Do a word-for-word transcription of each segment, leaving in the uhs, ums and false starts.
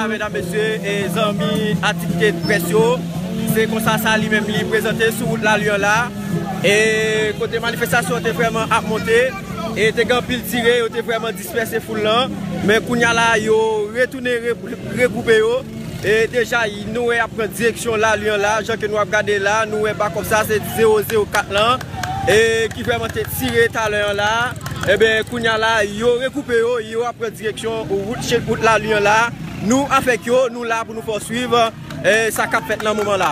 Medam, mesye, e zanmi adikte près yo, se konsa sa li menm li prezante sou wout Lali an la. E kote manifestasyon te vrèman ap monte, e te gen anpil tire, yo te vrèman dispèse foul lan. Men kounye a la, yo retounen re-, regwoupe yo. E deja, nou wè y ap pran direksyon Lali an la, jan ke nou ap gade la, nou wè bakòp sa, se zewo zewo kat lan, e ki vrèman te tire talè an la. Ebyen, kounye a la, yo regwoupe yo, yo ap pran direksyon wout, wout Lali an la. Nou avèk yo, nou la pou nou fè w swiv, e, sa k ap fèt nan moman la.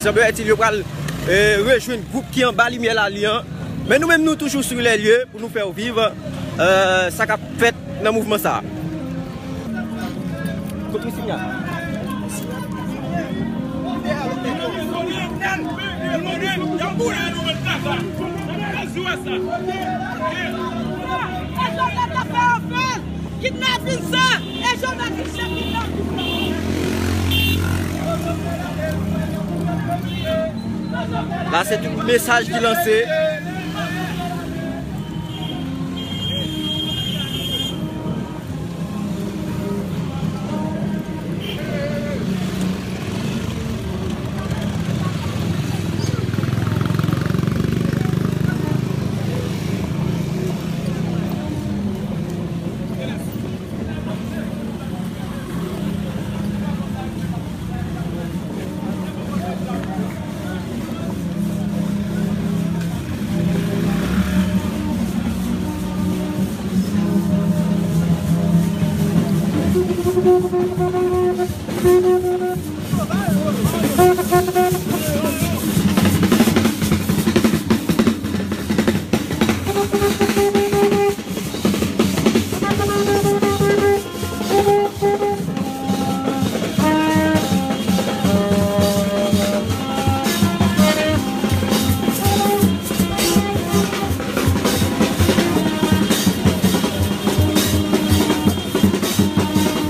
Sanble ètil yo pral, e, rejwenn gwoup ki anba limyè Lali an. Men nou menm, nou toujou sou lè lye pou nou fè w viv, e, sa k ap fèt nan mouvman sa a. Kote w sinyal? Kidnapin sa! E Jovenel ki chèf kidnapin! La, se tout mesaj ki lanse.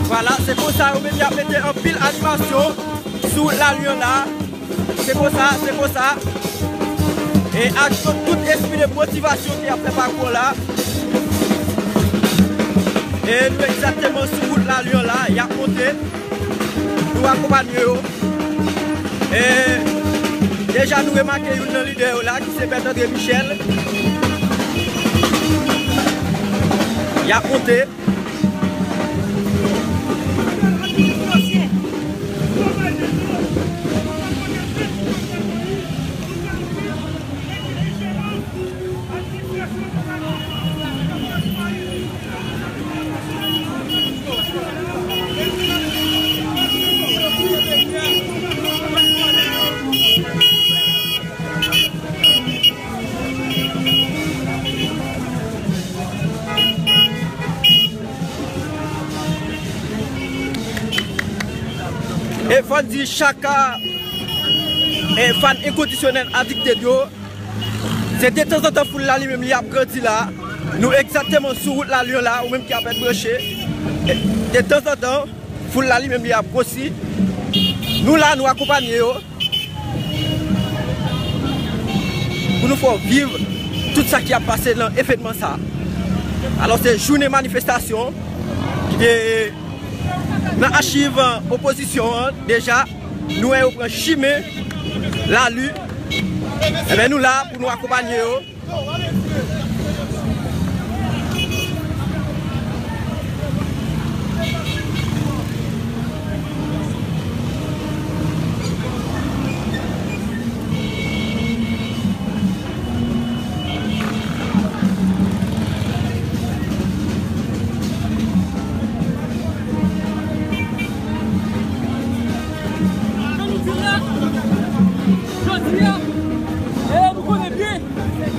Vwala, se konsa yo menm y ap mete anpil animasyon sou Lali an la. Se konsa, se konsa. E ak tout, tout espri de motivasyon ki ap fè pakou an la. E nou egzakteman sou wout Lali an la, y ap monte. Nou akonpanye yo. E deja nou remake youn nan lidè yo la, ki se Bertrand André Michel. Y ap monte. E fò n di chak, e, fan enkondisyonèl Addicted yo, se detanzantan foul la li menm li ap grandi la. Nou egzakteman sou wout Lali an la, ou menm ki ap fè branche. E detanzantan, foul la li menm li ap gwosi. Nou la, nou akonpanye yo. Pou nou fè w viv tout sa ki ap pase nan evènman sa a. Alò, se jounen manifestasyon ki te nan achiv opozisyon an deja. Nou wè yo pran chimen Lali. Ebyen, nou la pou nou akonpanye yo. Jodi a, e nou konnen byen,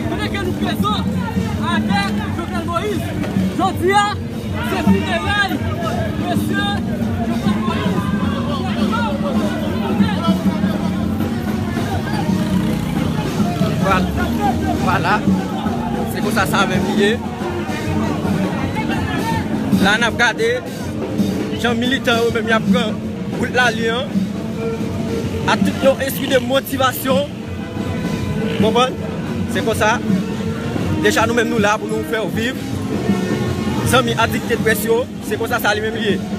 kote ke nou prezan avèk Jovenel Moïse. Jodi a, se finalay mesye Jovenel Moïse. Vwala. Vwala. Se konsa sa menm li ye. La, n ap gade jan militan yo menm y ap pran wout Lali an. Ak tout yon espri de motivasyon. Konprann? Se konsa. Deja nou menm nou la pou nou fè w viv. Zanmi adikte près yo, se konsa sa li menm li ye.